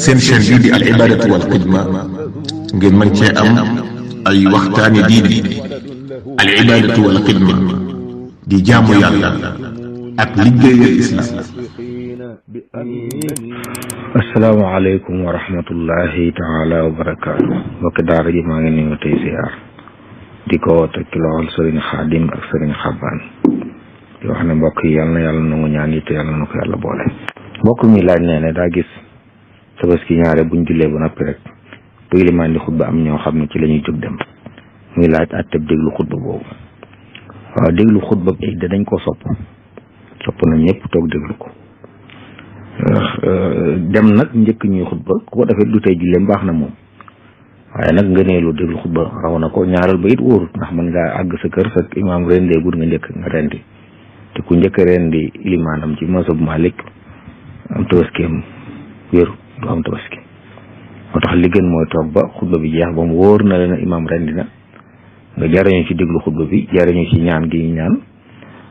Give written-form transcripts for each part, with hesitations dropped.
seen chaîne bii di al ibadatu wal xidma ngeen mën cee am ay waxtaani diine. al ibadatu wal xidma di jaamu yàlla ak liggéeyal islam. asalaamaaleykum wa rahmatullahi taala wa barakaatu. mbokki daara ji maa ngi nuyu tey ziar di ko teg ci loxol sëriñ Xaadim ak sëriñ Xabaan di wax ne mbokk yi yal na yàlla nangu ñaan yi te yàlla na ko yàlla boole. mbokk mi laaj nee ne daa gis tabaski ñaare buñ jullee ba noppi rek bu ilimaan di xutba am ñoo xam ne ci la ñuy jóg dem muy laaj àtteb déglu xutba boobu. waaw déglu xutba bi dañ ko sopp na ñëpp toog déglu ko. dem nag njëkk ñuy xutba ku ko defee du tey julleem baax na moom waaye nag ngëneelu déglu xutba raw na ko ñaaral ba it wóorut ndax mën ngaa àgg sa kër fekk imaam rendee gud nga njëkk nga rendi te ku njëkk rendi ilimaanam ci mazhab Malik am tabaskeem wéru du am tabaski moo tax li gën mooy toog ba xutba bi jeex ba mu wóor na leen imaam rendi na nga jariñu ci déglu xutba bi jariñu ci ñaan gi ñaan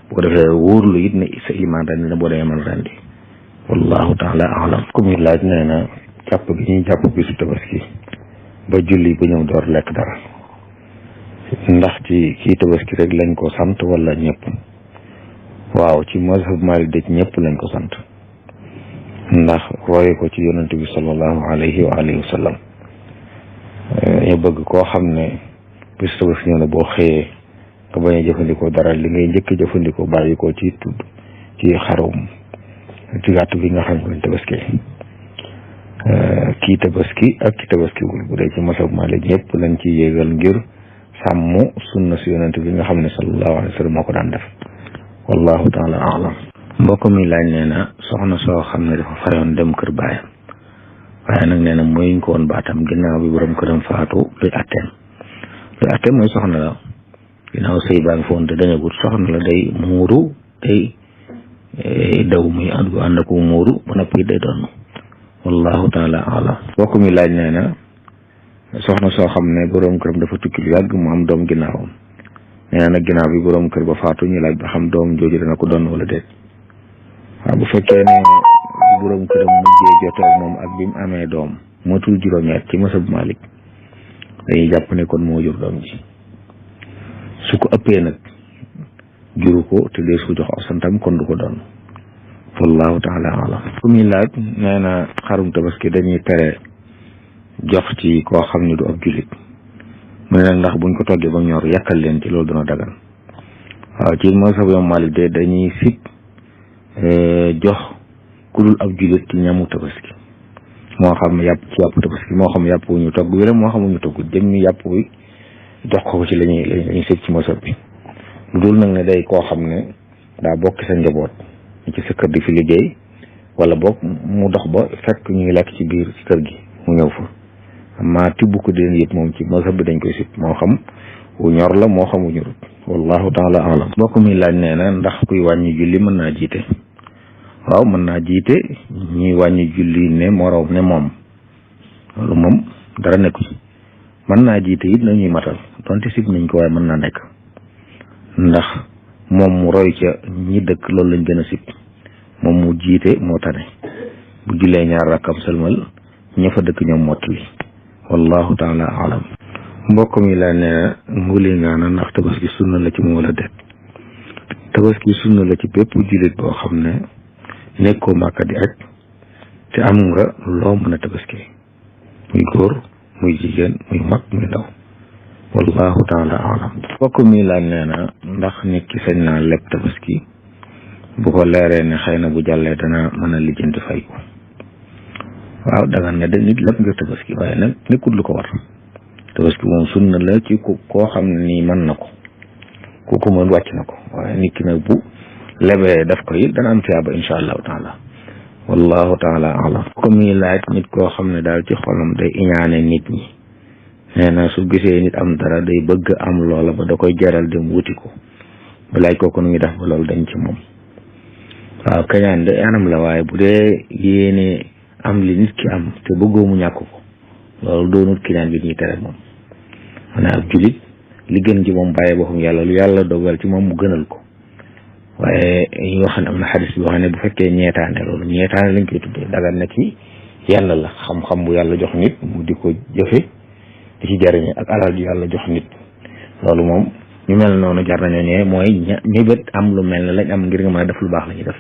bu ko defee wóorlu it ne sa ilimaan rendi na boo demee mën rendi wallahu taala alam. ku muy laaj nee na jàpp gi ñuy jàpp bisu tabaski ba julli ba ñëw door lekk dara ndax ci kii tabaski rek lañ ko sant wala ñëpp. waaw ci mazhab Maalik de ñëpp lañ ko sant ndax roye ko ci yonent bi sallallahu alayhi wa alihi wa sallam ñu bëgg koo xam ne bisu tabaski ñëw na boo xëyee nga bañ a jëfandikoo dara li ngay njëkk jëfandikoo bàyyi ko ci tudd ci xarum ci gàtt bi nga xam ne tabaski kii tabaski ak ki tabaskiwul bu dee ci masab Maalik ñëpp lañ ci yéegal ngir sàmm sunna si yonent bi nga xam ne sallallahu alayhi wa sallam moo ko daan def wallahu taala alam. mbokk mi laaj nee na soxna soo xam ne dafa fayoon dem kër baayam waaye nag nee na mooy ko woon baatam ginnaaw bi borom këram faatu luy atteem mooy soxna la ginnaaw sëy baa ngi foon te dañagut soxna la day muuru day daw muy ànd ak muuru ba noppi day doon wallahu taala alam. mbokk mi laaj nee na soxna soo xam ne borom këram dafa tukki lu yàgg mu am doom ginnaawam nee na nag ginnaaw bi borom kër ba faatu ñu laaj ba xam doom jooju dana ko doon wala déet. waaw bu fekkee ne borom këram mujjee jotoo moom ak bi mu amee doom motul juróom-ñett ci masab Malik dañuy jàpp ne kon moo jur doom ji su ko ëppee nag juru ko te dees ko jox aw santam kon du ko doon wallahu taala alam. ku muy laaj nee na xarum tabaski dañuy tere jox ci koo xam ne du ab jullit mu ne nag ndax buñ ko toggee ba ñor yàkkal leen ci loolu dina dagan. waaw ci mazhab Imam Malik de dañuy sit jox ku dul ab jullit ci ñamu tabaski moo xam yàpp ci yàpp tabaski moo xam yàpp wu ñu togg wi la moo xam wu ñu togg jëmmi yàpp wi jox ko ci lañuy sit ci mazhab bi lu dul nag ne day koo xam ne daa bokk sa njaboot ci sa kër di fi liggéey wala boog mu dox ba fekk ñuy lekk ci biir ci kër gi mu ñëw fa amma tibb ko den yëpp moom ci mazhab bi dañ koy sit moo xam wu ñor la moo xam wu ñorut wallahu taala alam. mbokk mi laaj nee na ndax kuy wàññi julli mën naa jiite. waaw mën naa jiite ñuy wàññi julli ne moroom ne moom loolu moom dara nekku ci mën naa jiite it nañuy matal donte sib nañ ko waaye mën naa nekk ndax moom mu roy ca ñi dëkk loolu lañ gën a sib moom mu jiite moo tane bu jullee ñaar rakkam sëlmal ña fa dëkk ñoom mottali wallahu taala alam. mbokk mi la ne nguli ngaana ndax tabaski sunna la ci mu wala déet. tabaski sunna la ci bépp jullit boo xam ne nekkoo Màkka di aj te am nga loo mën a tabaski muy góor muy jigéen muy mag muy ndaw wallahu taala alam. mbokk mi laaj nee na ndax nit ki sañ naa leb tabaski bu ko leeree ne xëy na bu jàllee dana mën a lijjanti fay ko. waaw dagan na de nit leb nga tabaski waaye nag nekkul lu ko war tabaski moom sunna la ci koo xam ne nii mën na ko ku ko mën wàcc na ko waaye nit ki nag bu lebee daf ko it dana am tiyaaba insha allahu taala wallahu taala alam. ko muy laaj nit koo xam ne daal ci xolam day iñaane nit ñi nee na su gisee nit am dara day bëgg am loola ba da koy jaral dem wuti ko ba laaj kooku nu ngi def ba loolu dañ ci moom. waaw kañaan de anam la waaye bu dee yéene am li nit ki am te bëggoo mu ñàkk ko loolu doonut kiñaan bi ñuy tere moom maanaam ab julit li gën ci moom bàyyi boppam yàlla lu yàlla dogal ci moom mu gënal ko waaye yoo xam ne am na xadis boo xam ne bu fekkee ñeetaane loolu ñeetaane lañ koy tuddee dagan na ci yenn la xam-xam bu yàlla jox nit mu di ko jëfe di ci jariñe ak alal ju yàlla jox nit loolu moom ñu mel noonu jar nañoo ñëwee mooy mébét am lu mel ne lañ am ngir nga mën a def lu baax la ñuy def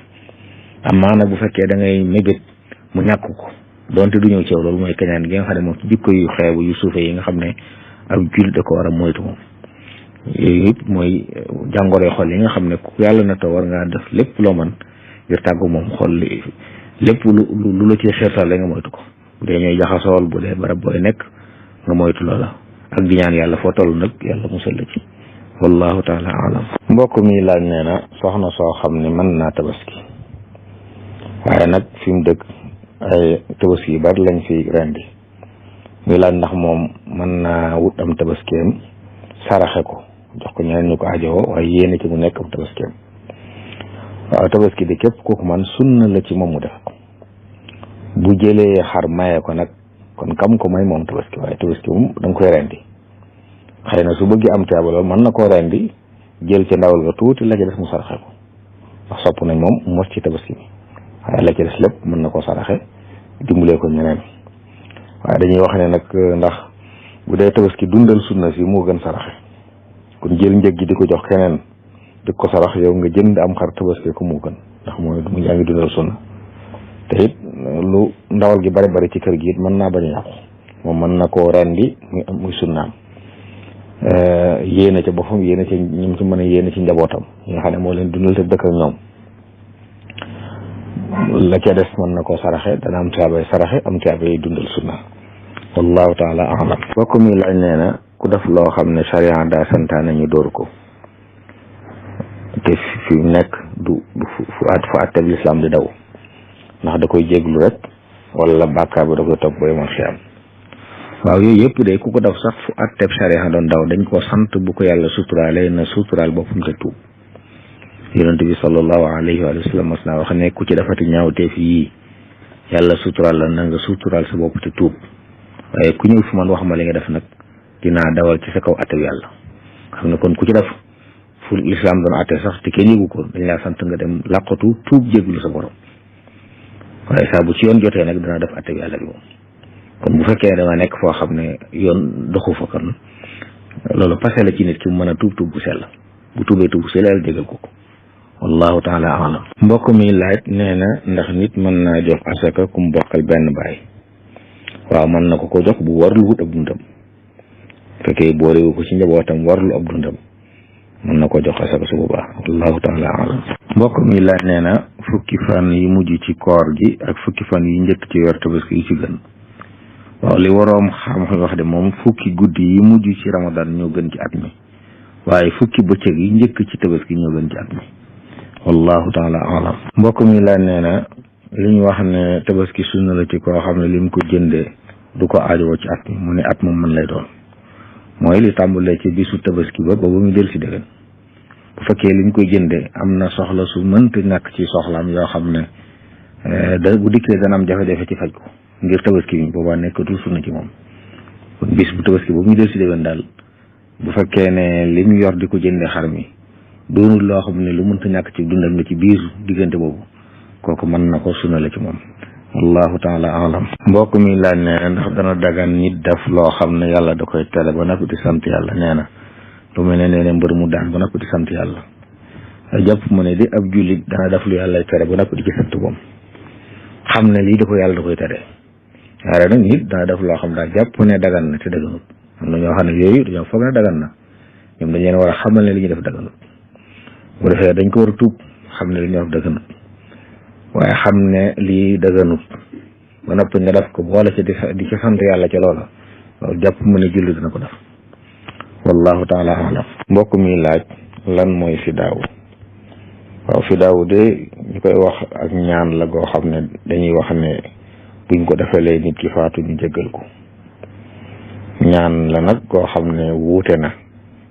am maanaam bu fekkee da ngay mébét mu ñàkk ko donte du ñëw ci yow loolu mooy kañaan gi nga xam ne moom ci jikko yu xeebu yu suufe yi nga xam ne ak jullit da ko war a moytu moom yooyu it mooy jàngoro xol yi nga xam ne ku yàlla na too war ngaa def lépp loo mën ngir tàggu moom xol lépp lu la ci xeertal la nga moytu ko bu dee ñooy jaxasool bu dee barab booy nekk nga moytu loola ak di ñaan yàlla foo toll nag yàlla musal la ci wallahu taala alam mbokk mi laaj nee na soxna soo xam ne mën naa tabaski waaye nag fi mu dëkk ay tabaski yu bari lañ fi rendi muy laaj ndax moom mën naa wut am tabaskeem saraxe ko jox ko ñeneen ñu ko ajowoo waaye yéene ci mu nekk am tabaskeem waaw tabaski di képp kooku man sunna la ci moom mu def ko bu jëlee xar maye ko nag kon kam ko may moom tabaski waaye tabaski moom da nga koy rendi xëy na su bëggee am tiyaaba loolu mën na koo rendi jël ci ndawal ga tuuti la ca des mu saraxe ko ndax sopp nañ moom mos ci tabaski bi waaye la ca des lépp mën na koo saraxe dimbalee ko ñeneen waaye dañuy wax ne nag ndax bu dee tabaski dundal sunna si moo gën saraxe kon jël njëg gi di ko jox keneen di ko sarax yow nga jënd am xar tabaski ko moo gën ndax mooy mu yaa ngi dundal sunna te it lu ndawal gi bari bari ci kër gi it mën naa bañ a yàqu moom mën na koo rendi muy sunnaam yéene ca boppam yéene ca ñi ci mën a yéene ci njabootam ñi nga xam ne moo leen dundal te dëkk ak ñoom la ca des mën na koo saraxe dana am tiyaabay saraxe am tiyaabay dundal sunna wallahu taala alam bokk mi laaj nee na ku def loo xam ne charia daa santaane ñu dóor ko te fi nekk du fu atteb lislaam di daw ndax da koy jéglu rek wala bàkkaar bi da koy topp boy man xiyam waaw yooyu yëpp de ku ko def sax fu atteb charia doon daw dañ ko sant bu ko yàlla suturaale na suturaal boppam te tuub yonent bi sallallahu alayhi wa sallam mas naa wax ne ku ci defati ñaawteef yii yàlla suturaal la na nga suturaal sa bopp te tuub waaye ku ñëw fi man wax ma li nga def nag dinaa dawal ci sa kaw atteb yàlla xam ne kon ku ci def fu lislaam doon atte sax te kenn yëgu ko dañ laa sant nga dem làqatu tuub jéglu sa borom waaye saa bu ci yoon jotee nag dana def atteb yàlla bi moom kon bu fekkee ne danga nekk foo xam ne yoon doxu fa kon loolu passé la ci nit ki mu mën a tuub bu sell bu tuubee tuub bu sell yàlla jégal ko wallahu taala alam mbokk mi laaj nee na ndax nit mën naa jox asaka ku mu bokkal benn baay waaw mën na ko jox bu warlu wut ab dundam fekkee boorewu ko ci njabootam warlu ab dundam mën na ko jox asaka su boobaa wallahu taala alam mbokk mi laaj nee na fukki fan yi mujj ci koor gi ak fukki fan yi njëkk ci weer tabaski yi ci gën waaw li waroom xam-xam wax de moom fukki guddi yi mujj ci ramadan ñoo gën ci at mi waaye fukki bëccëg yi njëkk ci tabaski ñoo gën ci at mi wallahu taala alam mbokk mi laaj nee na li ñu wax ne tabaski sunna la ci koo xam ne lim ko jëndee du ko aajowoo ci at mi mu ne at moom mën lay doon mooy li tàmbalee ci bisu tabaski ba mu del si dëgën bu fekkee liñ koy jëndee am na soxla su mënta ñàkk ci soxlaam yoo xam ne bu dikkee dana am jafe-jafe ci faj ko ngir tabaski bi boobaa nekkatul sunna ci moom kon bis bu tabaski ba mu del si dëgën daal bu fekkee ne li mu yor di ko jëndee xar mi doonul loo xam ne lu mënta ñàkk ci dundam la ci biir diggante boobu kooku mën na ko sunna la ci moom wallahu taala alam mbokk mi laaj nee na ndax dana dagan nit def loo xam ne yàlla da koy tere ba noppi di sant yàlla nee na lu mel ne nee na mbër mu daan ba noppi di sant yàlla jàpp mu ne di ab jullit dana def lu yàlla tere ba noppi di ci sant moom xam ne lii da ko yàlla da koy tere waaye nag nit dana def loo xam daal jàpp ne dagan na te daganut am na ñoo xam ne yooyu dañoo foog ne dagan na ñoom dañ leen war a xamal ne li ñuy def daganut bu defee dañ ko war a tuub xam ne li ñuy def daganut waaye xam ne lii daganut ba noppi nga def ko boole ci di ci sant yàlla ca loola loolu jàpp mu ne julli dina ko def wallahu taala alam mbokk mi laaj lan mooy fidaaw waaw fidaaw de ñu koy wax ak ñaan la goo xam ne dañuy wax ne buñ ko defalee nit ki faatu ñu jéggal ko ñaan la nag goo xam ne wuute na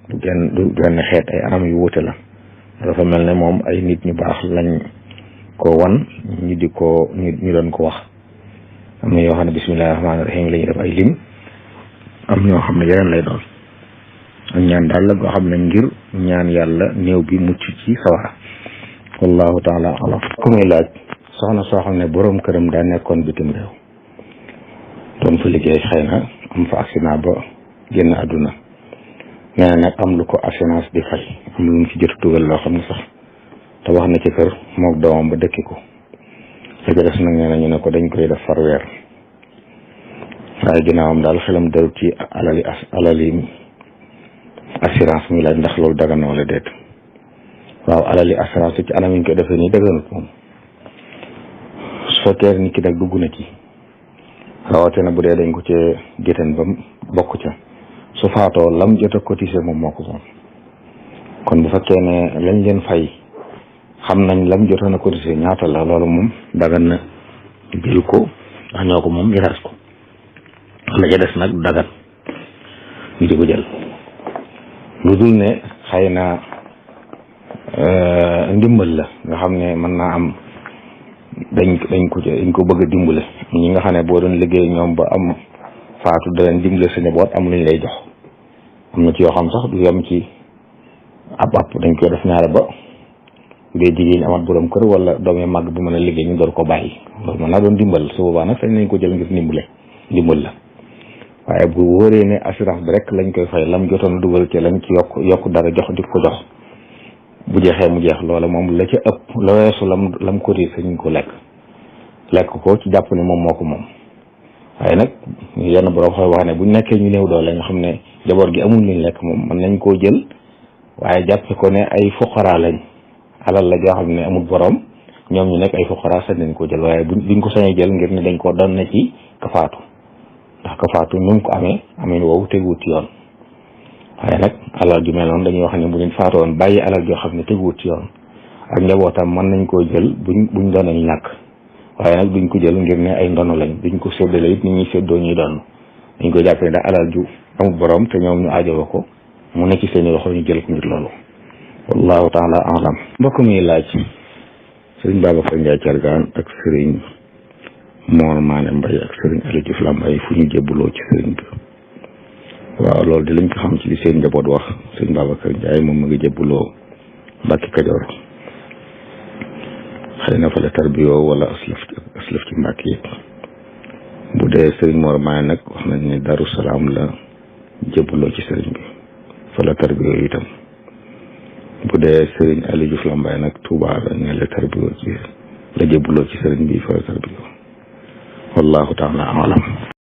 du genn xeet ay anam yu wuute la dafa mel ne moom ay nit ñu baax lañ ko wan ñu di ko ñu doon ko wax am na yoo xam ne bismillahi rahmaani rahim la ñuy def ay lim am ñoo xam ne yeneen lay doon ak ñaan daal la goo xam ne ngir ñaan yàlla néew bi mucc ci sawara wallahu taala alam ku muy laaj soxna soo xam ne boroom këram daa nekkoon bitim réew doon fa liggéey xëy na am fa accident ba génn àdduna nee na nag am lu ko assurance di fay am lu mu ci jot dugal loo xam ne sax te wax na ci kër mook doomam ba dëkki ko la ca des nag nee na ñu ne ko dañ koy def far weer waaye ginnaawam daal xelam darut ci alali assurance muy laaj ndax loolu dagan na wala déet waaw alali assurance ci anam yi ñu koy defee nii daganut moom su fekkee nit ki nag dugg na ci rawatina bu dee dañ ko cee géttan ba bokk ca su faatoo lam jot a cotisé moom moo ko moom kon bu fekkee ne lañ leen fay xam nañ lam jotoon a cotisé ñaata la loolu moom dagan na jël ko ndax ñoo ko moom miraas ko la ca des nag dagan ñu di ko jël lu dul ne xëy na ndimbal la nga xam ne mën naa am dañ ko bëgg a dimbale ñi nga xam ne boo doon liggéey ñoom ba am faatu da leen dimbale sa njaboot am luñ lay jox am na ci yoo xam sax du yem ci ab dañ koy def ñaare ba bu dee jigéen amat borom kër wala doom yi màgg bu mën a liggéey ñu door ko bàyyi loolu mën naa doon dimbal su boobaa nag sañ nañ ko jël ngir ndimbal la waaye bu wóoree ne assurance bi rek lañ koy fay lam jotoon dugal ci lañ ci yokk dara jox di ko jox bu jeexee mu jeex loola moom la ca ëpp la weesu lam cotisé ñu ko lekk ko ci jàpp ne moom moo ko moom waaye nag yenn borom xooy wax ne buñ nekkee ñu néew doole nga xam ne jaboot gi amul luñ lekk moom mën nañ koo jël waaye jàppe ko ne ay fuqara lañ alal la joo xam ne amul borom ñoom ñu nekk ay fuqara sañ nañ koo jël waaye duñ ko sañee jël ngir ne dañ koo doon na ci kafaatu ndax kafaatu nu mu ko amee woowu teguwut ci yoon waaye nag alal ju mel noonu dañuy wax ne bu ñu faatoon bàyyi alal joo xam ne teguwut ci yoon ak njabootam mën nañ koo jël buñ doon nañ ñàkk waaye nag duñ ko jël ngir ne ay ndono lañ duñ ko séddale it nit ñi séddoo ñuy doon dañ ko jàppee ne alal ju amul borom te ñoom ñu aajowoo ko mu nekk ci seen i loxo ñu jël ko ngir loolu wallahu taala alam mbokk mi laaj sëriñ Babacar Ndiaye Thiargane ak sëriñ Mor Mané Mbaye ak sëriñ Aliou Diouf Lambaye fu ñu jébbuloo ci sëriñ bi waaw loolu di lañ ko xam ci li seen njaboot wax sëriñ Babacar Ndiaye moom ma ngi jébbuloo Mbàkke Kajoor xëy na fa la tarbiyoo wala aslaf ci Mbàkke yi bu dee sëriñ Mor Mané nag wax nañ ne Daru Salaam la jébbuloo ci sëriñ bi fa la tarbiyoo itam bu dee sëriñ Aliou Diouf Lambaye nag Touba la ne la tarbiyoo ci la jébbuloo ci sëriñ bi fa la tarbiyoo wallahu taala alam